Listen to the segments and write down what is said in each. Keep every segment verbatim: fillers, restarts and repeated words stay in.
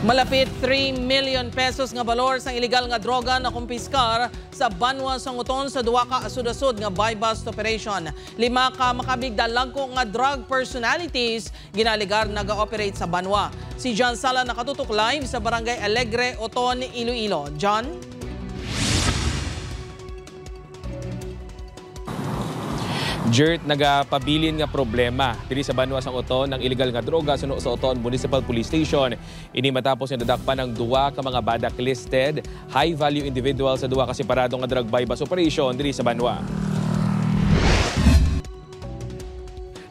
Malapit three million pesos nga balor sang iligal nga droga nakumpiskar sa banwa sang Oton sa duha ka asod-asod nga buy-bust operation. Lima ka makabig dalagko nga drug personalities ginaalegar naga-operate sa banwa. Si John Sala nakatutok live sa Barangay Alegre, Oton, Iloilo. John? Jert, nagapabilin nga problema diri sa banwa sang Oton ang iligal nga droga suno sa Oton Municipal Police Station. Ini matapos nga nadakpan ang duha ka mga blacklisted, high-value individual sa duha ka separado nga drug buy-bust operation diri sa banwa.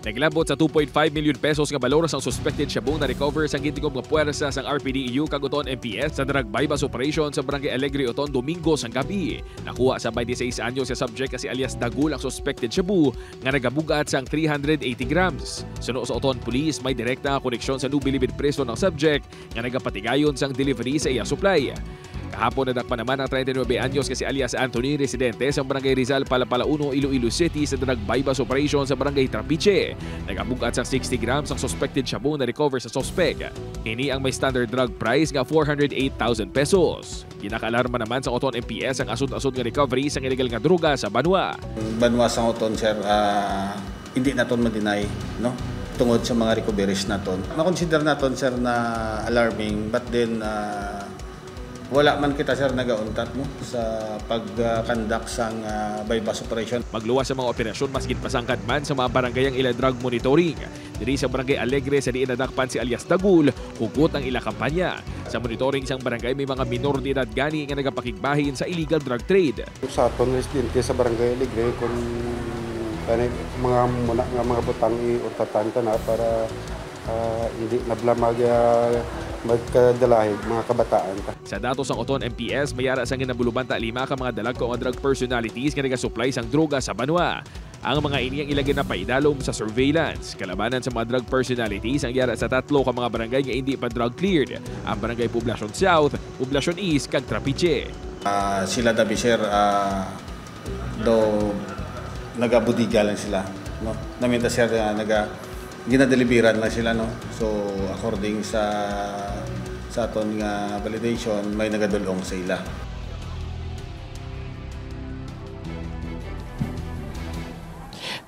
Naglabot sa two point five million pesos nga balor sang suspected shabu na recover sang gintigom nga puwersa sang R P D E U kag Oton M P S sa drug buy-bust operation sa Barangay Alegre, Oton, Domingo sang gabi. Nakuha sa twenty-six anyos nga subject nga si alias Dagul ang suspected shabu nga nagabug-at sang three hundred eighty grams. Suno sa Oton Police, may direkta nga koneksyon sa Nubilibid Prison ang subject nga nagapatigayon sang delivery sa iya supply. Kahapon, nadakpan naman ang treinta y nuebe anyos nga si alias Anthony, residente sa Barangay Rizal, Palapala Uno, Iloilo City, sa drug buy-bust operation sa Barangay Trapiche. Nagabug-at sang sixty grams ang suspected shabu na recover sa suspek. Ini ang may standard drug price nga four hundred eight thousand pesos. Ginakaalarma naman sa Oton M P S ang asod-asod nga recovery sang illegal nga droga sa banwa. Banwa sang Oton, sir, ah, hindi naton ma-deny, no? Tungod sa mga recoveries naton. Makonsider naton, sir, na alarming, but then, ah, wala man kita, sir, nagauntat, no, sa pag-conduct sang, ah, buy-bust operation. Magluwas sa mga operasyon, mas ginpasangkad man sa mga barangay ang ila drug monitoring. Diri sa Barangay Alegre, sa diin nadakpan si alias Dagul, hugot ang ila kampanya. Sa monitoring sang barangay, may mga minor de edad gani nga nagapakigbahin sa illegal drug trade. Sa aton residente sa Barangay Alegre, kung kani mga muna nga mga butang iutatan ka na para, ah, hindi na bala mag, ah, magkadalahig mga kabataan ta. Sa datos sang Oton M P S, may ara sang ginabulubanta lima ka mga dalagko nga drug personalities nga nagasupply sang droga sa banwa. Ang mga ini ang ila ginapaidalom sa surveillance. Kalabanan sa mga drug personalities ang yara sa tatlo ka mga barangay nga indi pa drug cleared, ang Barangay Poblacion South, Poblacion East, kag Trapiche. Ah, sila dabi, sir, ah, daw nagabudiga lang sila, no? Naminta, sir, ah, naga, ginadeliveran lang sila, no? So, according sa, sa aton nga validation, may nagadulong sa ila.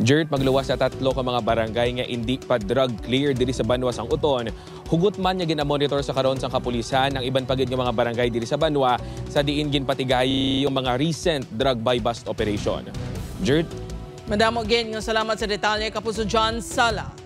Jert, magluwas sa tatlo ka mga barangay nga indi pa drug clear diri sa banwa sang Oton. Hugot man nga ginamonitor sa karon sang kapulisan ang iban pa gid nga mga barangay diri sa banwa sa diin ginpatigay ang mga recent drug buy-bust operation. Jert? Madamo gid nga salamat sa detalye, Kapuso John Sala.